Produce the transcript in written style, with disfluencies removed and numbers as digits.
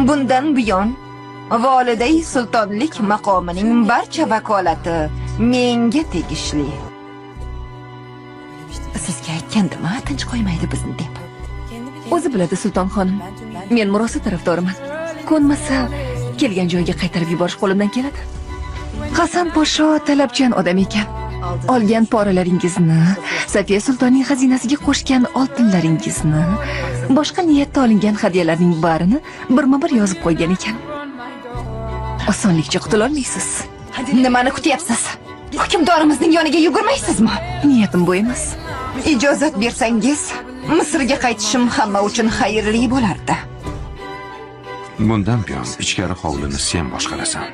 Bundan buyon volidai sultonlik maqomining barcha vakolati menga tegishli. Sizga aytgandim-a, tinch qo'ymaydi bizni deb. O'zi biladi sulton xonim. Men murosa tarafdoriman. Ko'nmasa, kelgan joyiga qaytarib yuborish qo'limdan keladi. Hasan poshsho talabchan odam ekan. Olgan poralaringizni, Safiya sultonning xazinasiga qo'shgan oltinlaringizni, boshqa niyatda olingan hadyalarning barini birma-bir yozib qo'ygan ekan. Osonlikcha qutulolmaysiz. Nimani kutyapsiz? Hukmdorimizning yoniga yugurmaysizmi? Niyatim bu emas. Ijozat bersangiz, Misrga qaytishim hamma uchun xayrli bo'lardi. Bundan buyon ichkari hovlini sen boshqarasan.